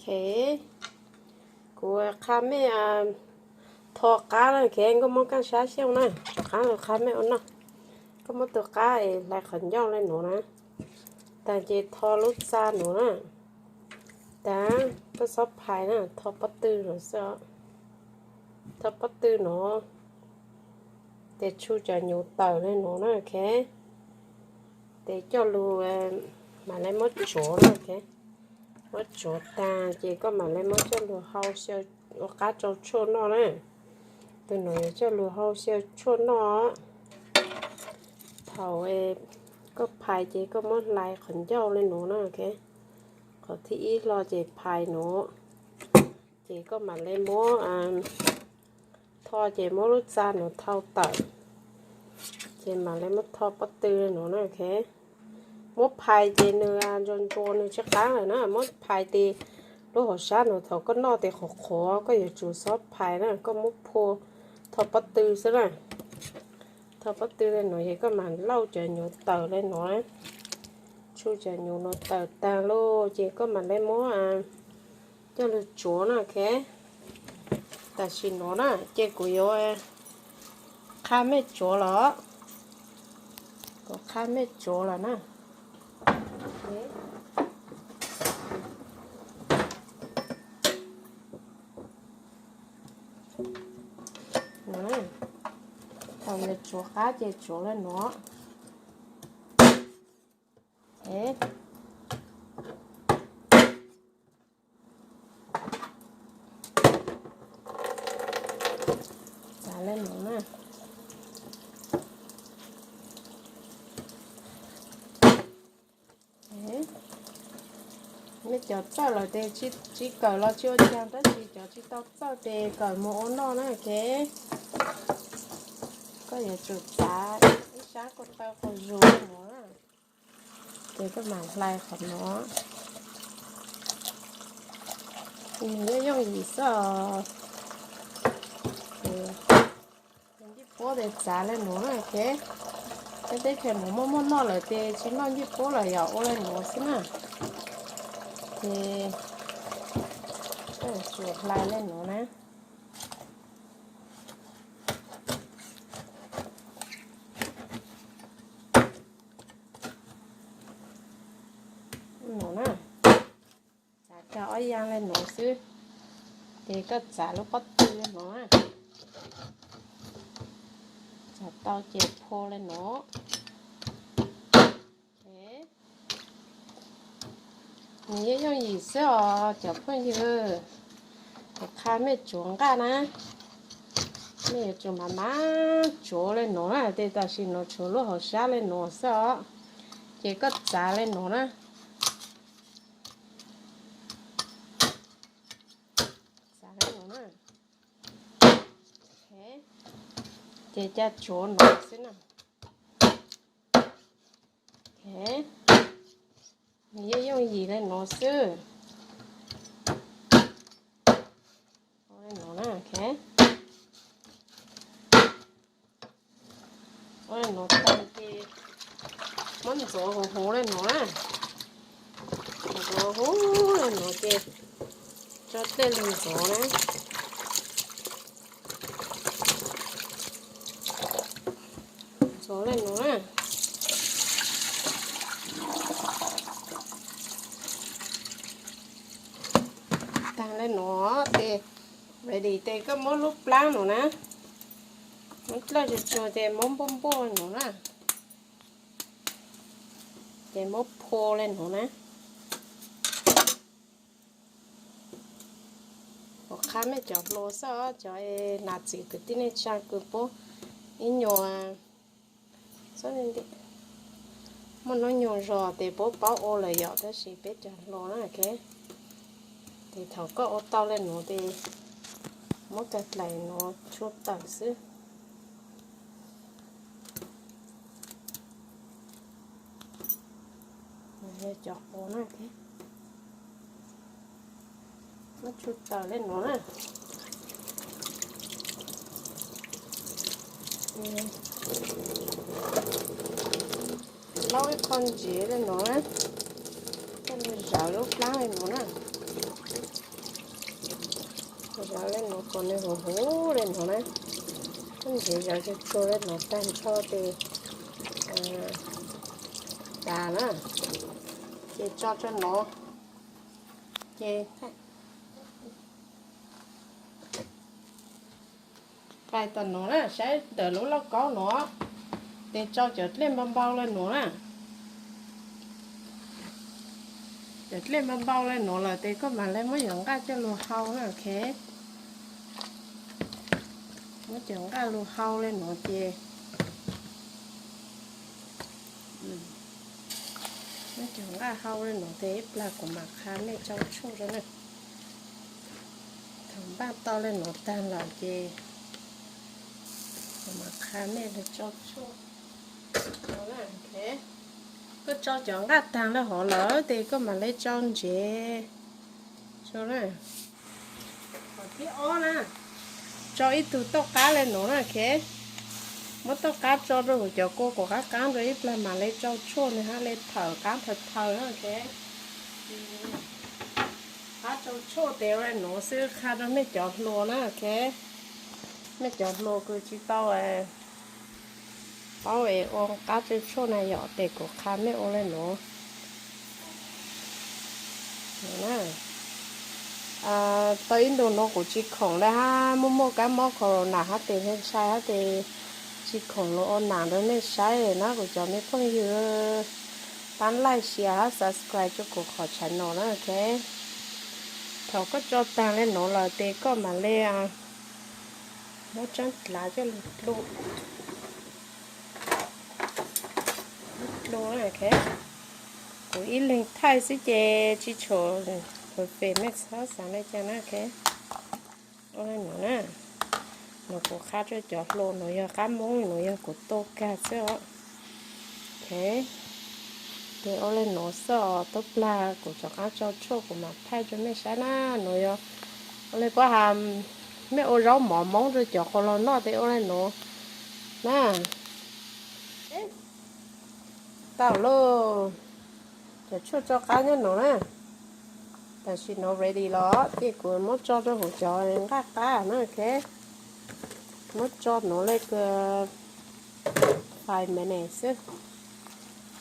Ok, kuv qha mej tho qab na, ok, nkauj muab kaaj sab xyooj na, qab qha mej ua noj. Nkauj muab tus qab es hlais qhov ncauj le nuav na. Tag ces tho lub txaj nuav na. Tag koj xob phais na, tho pob tw nuav xwb os. Tho pob tw nuav, tes tshu cov nyuv tawm le nuav na, ok. Tes coj lug mam le muab tsuav na, ok. Muab tsuav tag ces koj mam le muab coj lug hau xyaw ua qab rau tshuaj noj na. Tus nuav yuav coj lug hau xyaw tshuaj noj. Thaum koj phais ces koj muab hlais qhov ncauj le nuav na, ok. Qhov thib ib hlo ces phais nuav, ces koj mam le muab tho ces muab lub txaj nuav thau tawm, ces mam le muab tho pob tw le nuav na, ok. Muab phais ces nws ntsuas ntsuas nws tsis qab lawm na, muab phais tes lub hauv sab nuav thaum koj noj tes qhuav qhuav, koj yuav tsum xob phais na, koj muab phua, tho pob tw xwb na. Tho pob tw le nuav ces koj mam lauj cov nyuv tawm le nuav, tshu cov nyuv nuav tawm tag lawm ces koj mam le muab coj lug tsuav na, ok. Tam sim nuav na ces kuv yuav qha mej tsuav los, kuv qha mej tsuav los na. Thaum yuav tsuav qab ces tsuav le nuav. Txav le nuav na. Mej cov txawj lawm tes tsis kawm los tsis ua caag, tab sis cov tsis tau txawj tes kawm mus ua noj na, ok. Koj yuav tsum txav ib sab ko taw quas zug le nuav na. Ces koj mam hlais qhov nuav. Nws yooj yooj yim xwb os. Ncej puab tes txav le nuav na, ok. Peb teb chaws nuav muaj muaj noj lawm tes tsis noj ncej puab lawm, yog ua le nuav xwb na. Ces koj yuav tsum hlais le nuav na. Nuav na, txav kag ob yaam le nuav xwb. Ces koj txav lub pob tw le nuav na, txav tau ces phua le nuav. Nws yooj yooj yim xwb os cov phooj ywg. Kuv qha mej tsuav nqaj na, mej yuav tsum mam mam tsuav le nuav na, tes tam sim nuav tshuav lub hauv sab le nuav xwb os. Ces koj txav le nuav na. Txav le nuav na. Ces ca tsuav nuav xwb na. Nws yooj yooj yim le nuav xwb. Ua le nuav na, ok. Ua le nuav tag ces muab ntxuav huv huv le nuav na. Ntxuav huv le nuav ces tso dlej lug ntxuav na. Ntxuav le nuav na. Tag le nuav ces ready, ces koj muab lub plaab nuav na, muab dlawj tsuag tsuag ces muab npuaj npuaj nuav na, ces muab phua le nuav na. Kuv qha mej cov hlua xwb os, cov nas txwv kwv tij neej tsa kws puab ib nyuas muaj hnub nyoog zog tes puab paub ua lawm yom, tab sis peb cov hlua na, ok. Ces thaum koj ua tau le nuav tes muab kag dlaim nuav tshuaj tawm xwb. Cov qus na, muab tshuaj tawm le nuav na. Laub ib qho ntsev le nuav na, coj lug zawv lub plaab le nuav na. Zov le nuav kom nws huv huv le nuav na. Koj ntsev zov tsuag tsuag le nuav tag nrho ces tas na. Ces tso rua nuav. Ces qais tom nuav na, saib ntawm lub lauj kaub nuav, ces tso cov dlej npau npau le nuav na. Cov dlej npau npau le nuav lawm ces koj mam le muab cov nqaj coj lug hau na, ok. Muab cov nqaj lug hau le nuav ces, muab cov nqaj hau le nuav ces ib plag kuv mam qha mej tsau tshuaj rua na. Thaum npaj tau le nuav tag lawm ces kuv mam qha mej tsau tshuaj. Koj tsau cov nqaj tag le hov lawm ces koj mam le tsau ntsev. Thib ob na, tsau ib tug tauj qaab le nuav na, ok. Muab tauj qaab tsau rua huv cov kua kom qaab qaab rua ib plag mam le tsau tshuaj nwg hab le thawm qaab thawm thawm na, ok. Qaab tsau tshuaj tes ua le nuav xwb, qha rua mej cov hlua na, ok. Mej cov hlua kws tsi tau paub es ua qaab tsau tshuaj na yom, tes kuv qha mej ua le nuav. Tau ib ntu nuav kuv tsi khoom le hab, muaj muaj kab mob corona hab tes ntshai hab tes tsi khoom lug ua nam rua mej saib na kuv cov me phooj ywg. Pab like, share hab subscribe rua kuv qhov channel na, ok. Thaum koj tsau tag le nuav lawm tes koj mam le muab tsaab dlav coj lug dlu, dlu na, ok. Kuv ib leeg thaij xwb ces tsi tshua perfect, mej txhob xav le caag na, ok. Ua le nuav na, nuav kuv qha rua cov hlua, nuav yog qab moob, nuav yog kuv tau kag xwb os. Ok, tes ua le nuav xwb os, tub plag kuv rov qaab tsau tshuaj kuv mam thaij rua mej saib na. Nuav yog ua le puab has mej ua zaub mov moob rua cov quas laug noj tes ua le nuav na. Tau lauj, cov tshuaj tsau qaab nyob nuav na. Tam sim nuav ready los ces kuv muab tso rua huv cov nqaj qab na, ok. Muab tso nuav le kws five minutes xwb,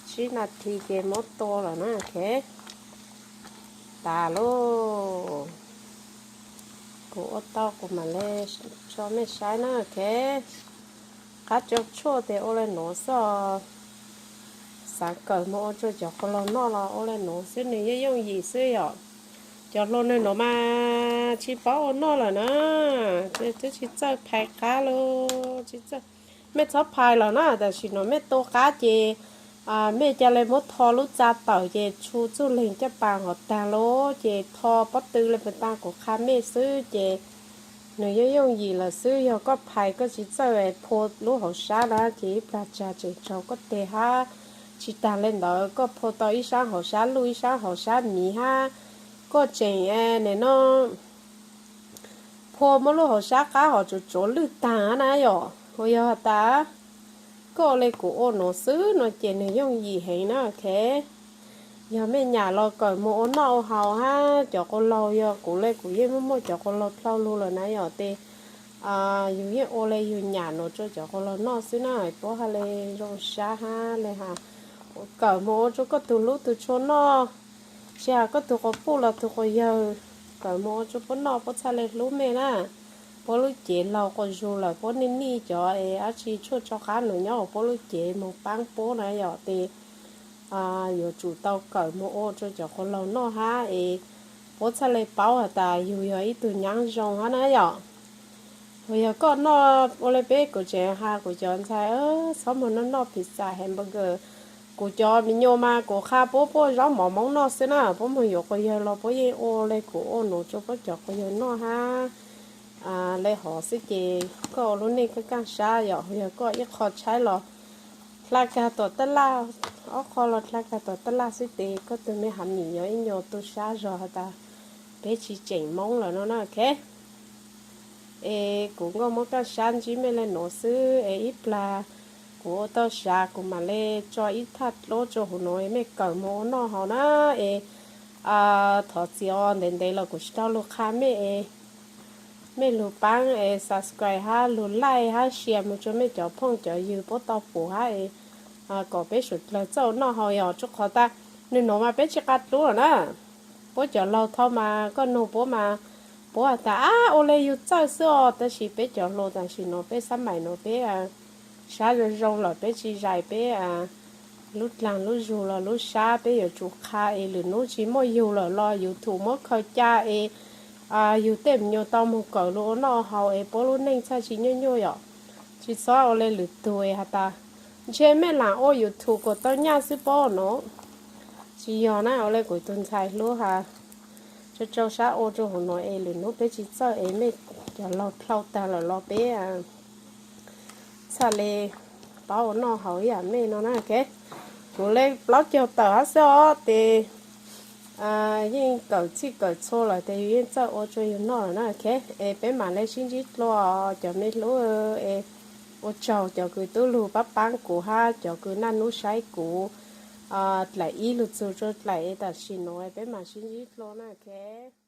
tsib nas this ces muab tua lawm na, ok. Tas lauj, kuv ua tau kuv mam le tso mej saib na, ok. Qaab tsau tshuaj tes ua le nuav xwb os. Xav kawm moog ua rua cov quas laug noj los ua le nuav xwb, nwg yeej yooj yim xwb yom. Cov hlua nwg nuav mas tsi paub ua noj lawm na, twb tsi txawj phais qab lauj, tsi txawj. Mej txhob phais los na, tam sim nuav mej tua qab ces mej ca le muab tho lub txaj tawm ces tshu txuj leeg caj pas hov tag lauj, ces tho pob tw le pas taag kuv qha mej xwb ces nwg yeej yooj yim lawm xwb. Yog koj phais koj tsi txawj phua lub hauv sab na ces ib plag tsag tseem raug koj teg hab. Tsi taag le ntawd koj phua tau ib sab hauv sab luj ib sab hauv sab miv hab, koj tseem nim no phua muab lub hauv sab qab hov tsuav tsuav lwj taag na yom. Uas yog has tas koj ua le kuv ua nuav xwb no ces nwg yooj yim heev na, ok. Yog mej nyam los kawm moog ua noj ua haus hab cov quas laug, yog kuv le kuv yeej muaj muaj cov quas laug dlhau lug lawm na yom, tes yug yeej ua le yug nyam nuav rua cov quas laug noj xwb na, puab ha le zoo sab hab le has kawm moog ua rua koj tug hlub tug tshua noj, tsi has koj tug quas puj los tug quas yawg, kawm moog ua rua puab noj puab txhaj le hlub mej na. Puab lub cev laug quas zug lawm, puab nij nij cov es dab tsi tshuaj tsau qab nuav nyob huv puab lub cev moog paab puab na yom, tes yuav tsum tau kawm moog ua rua cov quas laug noj hab es puab txhaj le paub has tas yug yog ib tug nyaab zoo hab na yom. Uas yog koj noj ua le peb kuv tseem has kuv cov ntxhais, txhob moog noj noj pizza, hamburger. Kuv cov me nyuam mas kuv qha puab puab zaub mov moob noj xwb na, puab moog yuav quas yawg los puab yeej ua le kuv ua nuav rua puab cov quas yawg noj hab. Le hov xwb ces koj ua lub neej kaaj kaaj sab yom, yog koj ib qho tshaib los dlha kag tom taj laj, ob qho los dlha kag tom taj laj xwb tes koj tug me hav mim yog ib nyuas tu sab zog has tas peb tsi tseem moob lawm no na, ok. Es kuv nkauj muab kaaj sab ntsib mej le nuav xwb es ib plag kuv ua tau sav kuv mam le tso ib thaj dluab rua huv nuav mej kawm moog ua noj haus na. Es thov txim os, ntev ntev los kuv tsi tau lug qha mej es mej lug paab es subscribe hab lug like hab share moog rua mej cov phooj cov ywg puab tau pum hab es kom peb suav dlawg txawj ua noj haus yog rua qhov tas nwg nuav mas peb tsi qab dlub lawm na. Puab cov laug thaus mas koj nug puab mas puab has tas ab ua le yug txawj xwb os, tab sis peb cov hluas tam sim nuav peb xab maim nuav peb sab zoo zoo lawm peb tsi zais peb lub dlaag lub zug los lub sab, peb yuav tsum qha es lwm nub tsi muaj yug lawm los YouTube muab khaws ca es yug tej me nyuam tau moog kawm lug ua noj haus es puab lub neej txhaj tsi nyuaj nyuaj yom. Tsi txhob ua le lwm tug es has tas ntshe mej lam ua YouTube kuas tau nyaj xwb pob nuav. Tsi yog na, ua le kuv tug ntxhais hlub has, rua rau sab ua rua huv nuav es lwm nub peb tsi txawj es mej cov laug dlhau taag lawm los peb txhaj le paub ua noj haus ib yam mej no na. Kuv le plaub caug tawm hab xwb os, tes yeej kawm txhij kawm txhua lawm tes yug yeej txawj ua rua yug noj lawm na. Es peb mam le sib ntsib dlua cov me hlub es, ua tsaug cov kws tub lug paab paab kuv hab cov kws naj nub saib kuv dlaim ib lug txug rua dlaim es tam sim nuav peb mam sib ntsib dlua na, ok.